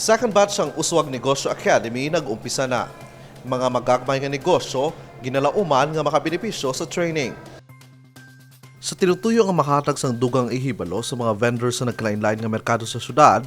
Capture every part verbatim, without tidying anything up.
Second batch sang Uswag Negosyo Academy nag-umpisa na. Mga magagmay nga negosyo ginalauman nga makabenepisyo sa training. Sa tinutuyo nga makahatag sang dugang ihibalo sa mga vendors sa nagkalainlain nga merkado sa syudad,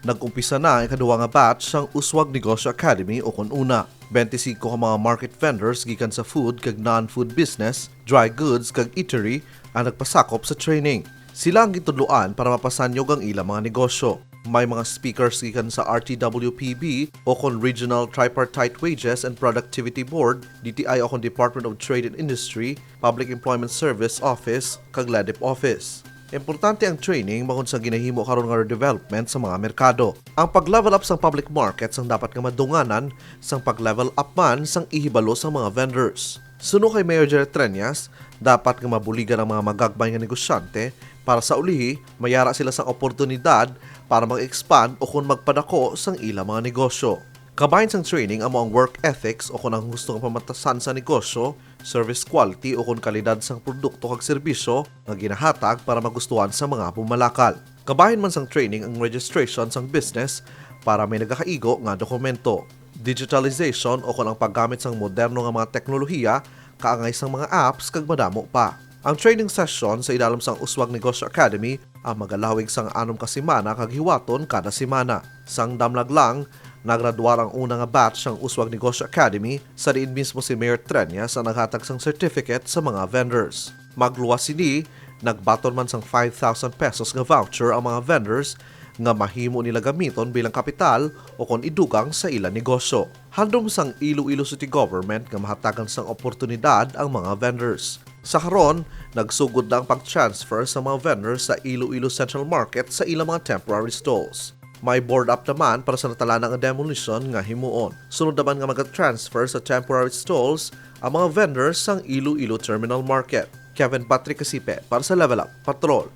nag-umpisa na ang ikaduha nga batch sang Uswag Negosyo Academy, o kon una. Twenty-five ka mga market vendors gikan sa food kag non-food business, dry goods kag eatery ang nagpasakop sa training. Sila ang gintudloan para mapasanyog ang ilang mga negosyo. May mga speakers gikan sa R T W P B, o kon Regional Tripartite Wages and Productivity Board, D T I, o kon Department of Trade and Industry, Public Employment Service Office, kag LEDIP Office. Importante ang training bangod sa ginahimo karon nga redevelopment sa mga merkado. Ang pag-level up sang public market sang dapat nga madunganan sang pag-level up man sang ihibalo sang mga vendors. Suno kay Mayor Jerry Treñas, dapat nga mabuligan ang mga magagmay nga negosyante para sa ulihi mayara sila sang oportunidad para mag-expand o kon magpadako sang ilang mga negosyo. Kabahin sang training amo ang work ethics o kon ang husto nga pamatasan sa negosyo, service quality o kon kalidad sang produkto kag serbisyo nga ginahatag para magustuhan sa mga bumalakal. Kabahin man sang training ang registration sang business para may nagakaigo nga dokumento, digitalization o kon ang paggamit sang moderno nga mga teknolohiya kaangay sang mga apps kag madamo pa. Ang training session sa idalom sang Uswag Negosyo Academy ang magalawig sang anom ka semana kag hiwaton kada semana. Sang damlag lang, nagradwar ang una nga batch sang Uswag Negosyo Academy, sa diin mismo si Mayor Treñas ang naghatag sang certificate sa mga vendors. Magluwas sini, nagbaton man sang five thousand pesos nga voucher ang mga vendors nga mahimo nila gamiton bilang kapital o kon idugang sa ila negosyo. Handom sang Iloilo City Government nga mahatagan sang oportunidad ang mga vendors. Sa karon, nagsugod na ang pag-transfer sa mga vendors sa Iloilo Central Market sa ilang mga temporary stalls. May board up naman para sa natalana nga demolition nga himuon. Sunod naman nga mag-transfer sa temporary stalls ang mga vendors sang Iloilo Terminal Market. Kevin Patrick Kasipe para sa Level Up Patrol.